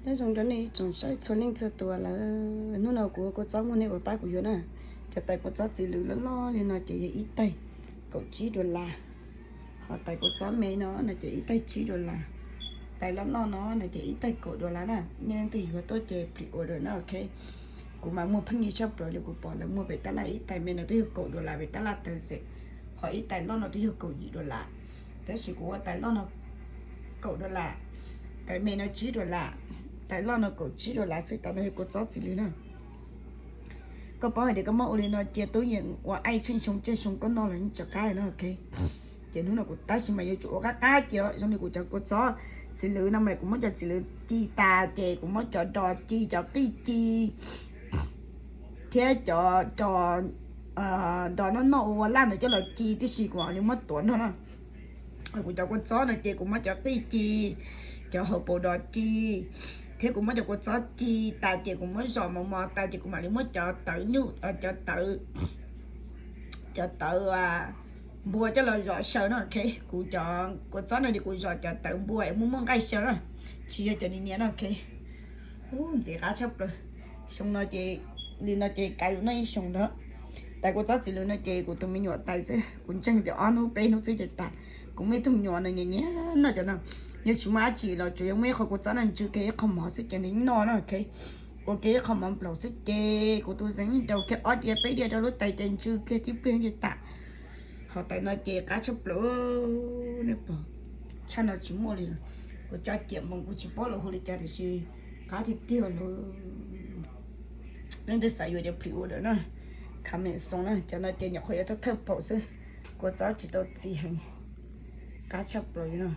Nyob zoo rau nej ib tsoom saib txhua leej txhua tus lawm. Hnub no kuv ua kua txob muaj nej ua pab kuv yuav na. Cov tais kua txob txiv lwm loj loj li no ces yog ib tais kaum tsib dollar, ho tais kua txob me no no ces ib tais tsib dollar, tais loj loj no no ces ib tais kaum dollar na. Nej leej twg yuav tuaj ces pre order na, ok. Kuv mas muag pheej nyiaj tshaj plaws li, kuv pom lawv muag pem tab laj ib tais me no twb yog kaum dollar pem tab laj tawm xwb, ho ib tais loj no twb yog kaum yim dollar. Tab sis kuv ua tais loj no kaum dollar, tais me no tsib dollar, tais loj no kaum tsib dollar xwb. Tais no yog kua txob txiv lwm na. Koj paub hais tias koj muab ua li no cia tub yeem ua aij tsheej xyoo tsheej xyoo koj noj los yeej tsis qab li na, ok. Ces hnub no kuv tab sis mas yuav tsum ua qab qab cia zoo li kuv cov kua txob txiv lwm no mas kuv muab cov txiv lwm ci tas ces kuv muab cov dos ci, cov qij ci thiab cov dos, dos noj noj ua ua laj ntawd coj los ci tib si, kuv mam li muab tuav nrog no. Kuv cov kua txob no ces kuv muab cov qij ci, cov hauv paus dos ci, thiab kuv muab cov kua txob ci tas ces kuv muab zom mos mos tas ces kuv mam li muab cov tawv nyuj, cov tawv, cov tawv npua coj los zom xyaw no, ok. Kuv cov kua txob no ces kuv zom cov tawv npua es muaj muaj nqaij xyaw na, tsis yog cov niam niam no, ok. Ub, ntxiv qab tshaj plaws. Xyoo no ces, li no ces kav noj ib xyoos ntag. Tais kua txob txiv lwm no ces kuv tus me nyuam tais xwb, kuv ntseeg tias ob hnub peb hnub xwb ces tas. Kuv muaj ib tug me nyuam no nyiam nyiam noj cov no. Yog tsis muaj dab tsi los tsuas yog muaj ib qho kua txob no ntsw kiag ib qho mov xwb ces nws noj no, ok. Ua kiag ib qho mov nplaum xwb ces kuv tus xeev yeej daus kiag ob diav peb diav rau lub tais ces ntsw kiag tib pliag ces tas. Ho tais no ces qab tshaj plaws, nej pom, tshaj no tsis muaj li. Kuv cov ciam npoos kuv tsis paub lawv hu li cas tiam sis qab tiag tiag li. Leej twg xav yuav ces pre order na, comment xoo na. Cov no ces nyuam qhuav yuav thawj thawj paum xwb, kua txob tsis tau txiv heev, qab tshaj plaws li no.